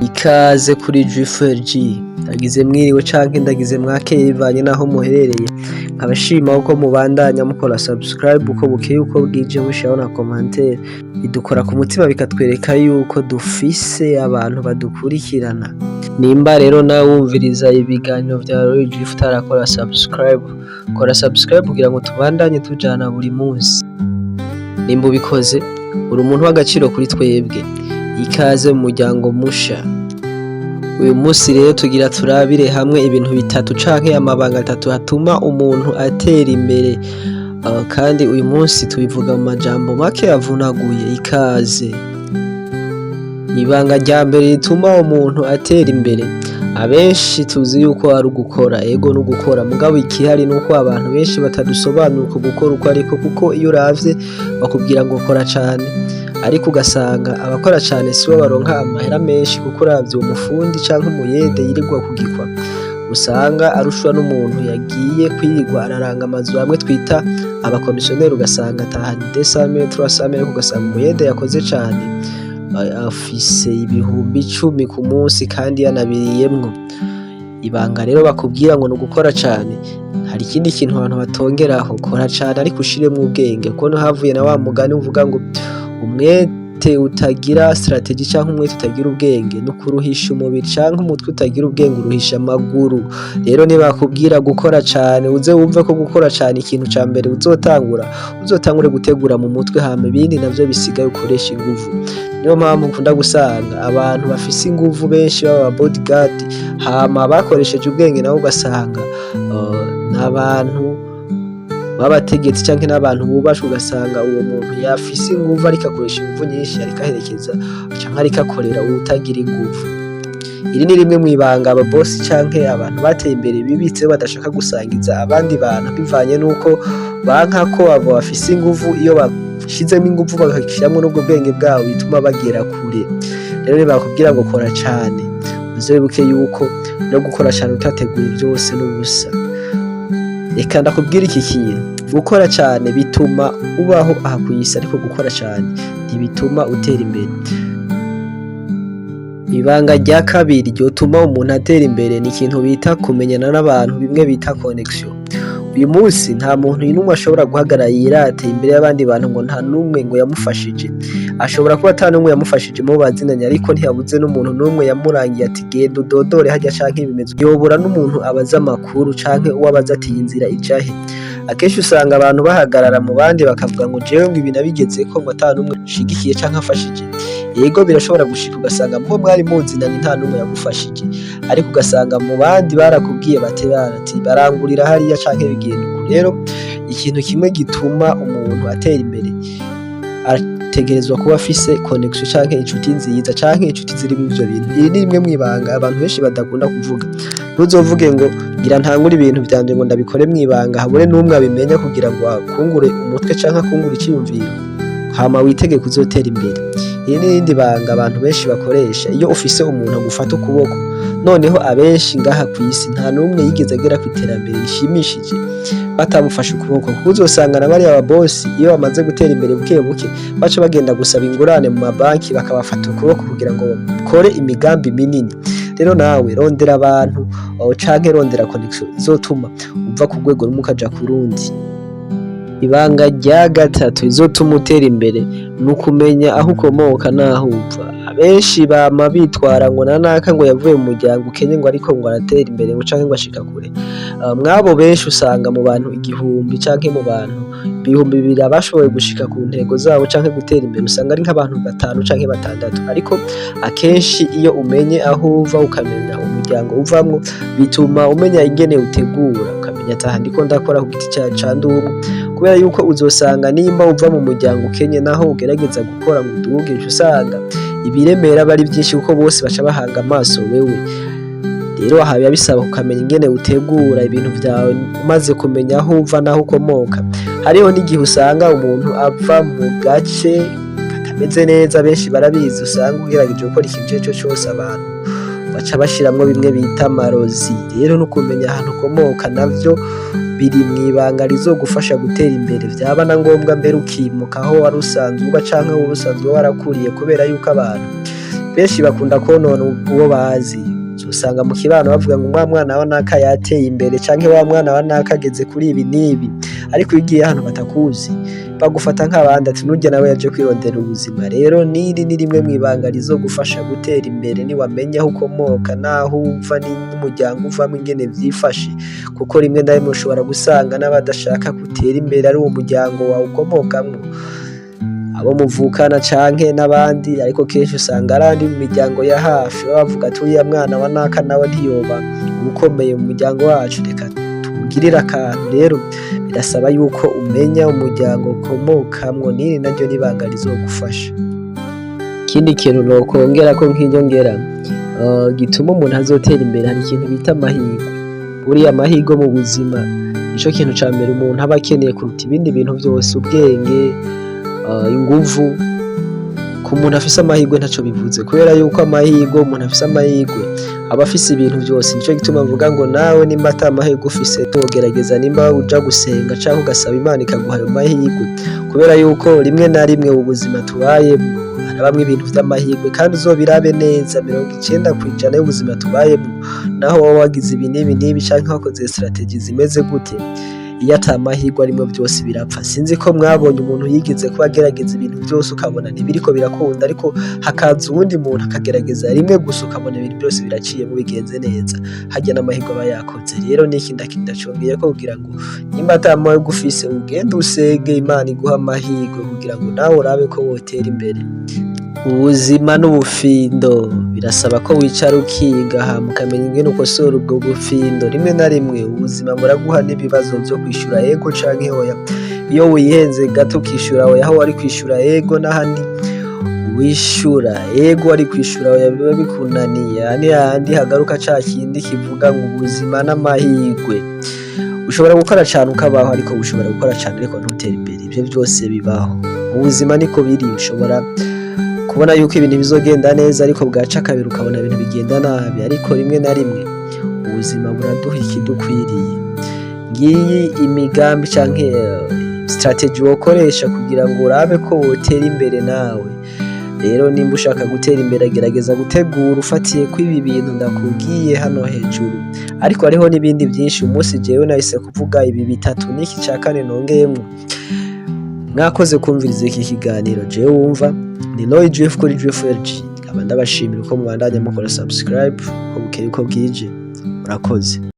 Ikaze kuri G4G. Ndagize mwiriwe canke ndagize mwakeye bivanye naho muherereye. Nkabashima uko mubandanya mukora subscribe uko bukeye uko bwije, mushiraho na commentaire. Bidukora ku mutima, bikatwereka yuko dufise abantu badukurikirana. Nimba rero nawe wumviriza ibiganiro vya Roy G utarakora subscribe, kora subscribe kugira ngo tubandanye tujana buri munsi. Nimba ubikoze, uri umuntu w'agaciro kuri twebwe. Ikaze mu muryango musha. Uyu munsi rero tugira turabire hamwe ibintu bitatu canke amabanga atatu atuma umuntu atera imbere. Kandi uyu munsi tubivuga mu majambo make avunaguye. Ikaze. Ibanga rya mbere rituma umuntu atera imbere, abenshi tuzi yuko ari ugukora. Ego, no gukora, mugabo ikihari nuko abantu benshi batadusobanura uko gukora uko ariko, kuko iyo uravye bakubwira ngo kora cane, ariko ugasanga abakora cane sibo baronka amahera menshi, kuko uravye uwo mufundi canke umuyede yirirwa kugikwa, usanga arushwa n'umuntu yagiye kwirirwa araranga amazu, amwe twita abakomisiyoneri, ugasanga atahanye 200,000, 300,000, ariko ugasanga umuyede yakoze cane afise 10,000 ku munsi kandi yanabiriyemwo. Ibanga rero bakubwira ngo ni ugukora cane, hari ikindi kintu abantu batongeraho: kora cane ariko ushiremwo ubwenge, kuko niho havuye na wa mugani uvuga ngo umwete utagira stratégie canke umwete utagira ubwenge no kuruhisha umubiri, canke umutwe utagira ubwenge uruhisha amaguru. Rero nibakubwira gukora cane, uze wumve ko gukora cane, ikintu ca mbere uzotangura, uzotangure gutegura mu mutwe, hama ibindi navyo bisigaye ukoresha inguvu. Niyo mpamvu ukunda gusanga abantu bafise inguvu benshi baba bodyguard, hama bakoresheje ubwenge nabo ugasanga n'abantu b'abategetsi canke n'abantu bubashwe. Ugasanga uwo muntu yafise inguvu ariko akoresha inguvu nyinshi, ariko aherekeza canke ariko akorera uwutagira inguvu. Iri ni rimwe mw'ibanga aba boss canke abantu bateye imbere bibitseho badashaka gusangiza abandi bantu, bivanye n'uko banka ko abo bafise inguvu, iyo bashizemwo inguvu bagashiramwo n'ubwo bwenge bwabo, bituma bagera kure. Rero nibakubwira ngo kora cane, uze wibuke yuko no gukora cane utateguye vyose n'ubusa. Reka ndakubwire iki kintu: gukora cane bituma ubaho aha kw'isi, ariko gukora cane ntibituma utera imbere. Ibanga rya kabiri ryotuma umuntu atera imbere ni ikintu bita kumenyana n'abantu, bimwe bita connection. Uyu munsi nta muntu n'umwe ashobora guhagarara yirate imbere y'abandi bantu ngo nta n'umwe ngo yamufashije. Ashobora kuba ata n'umwe yamufashije mu bazinanye, ariko ntiyabuze n'umuntu n'umwe yamurangiye ati genda udodore harya canke ibimeze. Yobura n'umuntu abaza amakuru canke uwo abaza ati iyi nzira ijahe? Akenshi usanga abantu bahagarara mu bandi bakavuga ngo jewe ngo ibi nabigezeko ngo ata n'umwe nshigikiye canke afashije. Yego, birashobora gushika ugasanga mubo mwari muzinanye nta n'umwe yagufashije, ariko ugasanga mu bandi barakubwiye bati barati barangurira hariya canke bigenda uku. Rero ikintu kimwe gituma umuntu atera imbere, ategerezwa kuba afise connection canke inshuti nziza canke inshuti ziri muri ivyo bintu. Iri ni rimwe mw'ibanga abantu benshi badakunda kuvuga. Ntuzovuge ngo ngira ntangure ibintu vyanje ngo ndabikore mw'ibanga, habure n'umwe abimenya kugira ngo akungure umutwe canke akungure iciyumviro, hama witege kuzotera imbere. Iri ni irindi banga abantu benshi bakoresha: iyo ufise umuntu agufata ukuboko. Noneho abenshi ngaha kw'isi nta n'umwe yigeze agera kw'iterambere rishimishije batamufashe ukuboko, kuko uzosanga na bariya ba boss, iyo bamaze gutera imbere buke buke, baca bagenda gusaba ingurane mu mabanki bakabafata ukuboko kugira ngo bakore imigambi minini. Rero nawe rondera abantu canke rondera connection izotuma uva ku rwego rumwe ukaja ku rundi. Ibanga rya gatatu rizotuma utera imbere ni ukumenya aho ukomoka n'aho uva. Abenshi bama bitwara ngo nanaka ngo yavuye mu muryango ukenye, ngo ariko ngo aratera imbere ngo canke ngo ashika kure. Mwabo benshi usanga mu bantu 1000 canke mu bantu 2000 abashoboye gushika ku ntego zabo canke gutera imbere, usanga ari nk'abantu batanu canke batandatu. Ariko akenshi iyo umenye aho uva, ukamenya umuryango uvamwo, bituma umenya ingene utegura, ukamenya ati aha ndiko ndakora ku giti ca ndumwe, kubera yuko uzosanga nimba uva mu muryango ukenye, naho ugerageza gukora ngo uduge, uca usanga ibiremera aba ari vyinshi, kuko bose baca bahanga amaso wewe. Rero aha biba bisaba ukamenya ingene utegura ibintu vyawe umaze kumenya aho uva n'aho ukomoka. Hariho n'igihe usanga umuntu ava mu gace katameze neza, benshi barabizi, usanga ugerageje gukora ikintu icarico cose abantu baca bashiramwo bimwe bita amarozi. Rero no kumenya ahantu ukomoka navyo biri mw'ibanga rizogufasha gutera imbere, vyaba na ngombwa mbere ukimuka aho wari usanzwe uba canke aho usanzwe warakuriye, kubera yuko abantu Benshi bakunda konona uwo bazi. Uzosanga mu kibano bavuga ngo wa mwana wa naka yateye imbere, canke wa mwana wa naka ageze kuri ibi n'ibi. Ariko iyo ugiye ahantu batakuzi, bagufata nk'abandi, ati nurya nawe yaje kwirondera ubuzima. Rero niri ni rimwe mw'ibanga rizogufasha gutera imbere, niwamenya aho ukomoka n'aho uva n'umuryango uvamwo ingene vyifashe, kuko rimwe na rimwe ushobora gusanga n'abadashaka gutera imbere ari uwo muryango wawe ukomokamwo, abo muvukana canke n'abandi. Ariko kenshi usanga ari andi mu miryango ya hafi baba bavuga ati uriya mwana wa naka nawe ntiyoba uwukomeye mu muryango wacu, reka tumugirire akantu. Rero birasaba yuko umenya umuryango ukomokamwo. N'iri naryo n'ibanga rizogufasha. Ikindi kintu nokongerako nk'inyongera gituma umuntu azotera imbere, hari ikintu bita amahirwe. Buriya amahirwe mu buzima nico kintu ca mbere umuntu aba akeneye kuruta ibindi bintu vyose, ubwenge, inguvu. Ku muntu afise amahirwe ntaco bivuze, kubera yuko amahirwe, umuntu afise amahirwe aba afise ibintu vyose. Nico gituma mvuga ngo nawe nimba ata mahirwe ufise, wogerageza nimba uja gusenga canke ugasaba Imana ikaguha ayo mahirwe, kubera yuko rimwe na rimwe ubuzima tubayemwo harabamwo ibintu vy'amahirwe. Kandi uzobirabe neza, 90% y'ubuzima tubayemwo, naho woba wagize ibi n'ibi n'ibi canke wakoze stratégie zimeze gute, iyo ata mahirwe arimwo vyose birapfa. Sinzi ko mwabonye umuntu yigeze kuba agerageza ibintu vyose ukabona ntibiriko birakunda, ariko hakaza uwundi muntu akagerageza rimwe gusa, ukabona ibintu byose biraciyemwo, bigenze neza. Harya n'amahirwe aba yakoze. Rero niki ndacongeyeko kugira ngo nimba ata mahirwe ufise, ugende usenge Imana iguhe amahirwe kugira ngo nawe urabe ko wotera imbere. Ubuzima n'ubufindo, birasaba ko wicara ukiga, hama ukamenya ingene ukosora ubwo bufindo. Rimwe na rimwe ubuzima buraguha n'ibibazo vyo kwishura ego canke oya. Iyo wihenze gato ukishura oya aho wari kwishura ego, n'ahandi wishura ego wari kwishura oya, biba bikunaniye. Aha ni hahandi hagaruka ca kindi kivuga ngo ubuzima n'amahirwe. Ushobora gukora cane ukabaho, ariko ushobora gukora cane ariko ntutere imbere. Ivyo vyose bibaho ubuzima, niko biri. Ushobora kubona yuko ibintu bizogenda neza, ariko bwaca kabiri ukabona ibintu bigenda nabi. Ariko rimwe na rimwe ubuzima buraduha ikidukwiriye. Ngiyi imigambi canke stratégie wokoresha kugira ngo urabe ko wotera imbere nawe. Rero nimba ushaka gutera imbere, gerageza gutegura ufatiye ko ibi bintu ndakubwiye hano hejuru, ariko hariho n'ibindi vyinshi. Umunsi jewe nahise kuvuga ibi bitatu n'iki ca kane nongeyemwo. Mwakoze kumviriza iki kiganiro. Jewe wumva ni Roy Jeff kuri Jeff LG, nkaba ndabashimira uko mubandanya mukora subscribe uko bukeye uko bwije. Murakoze.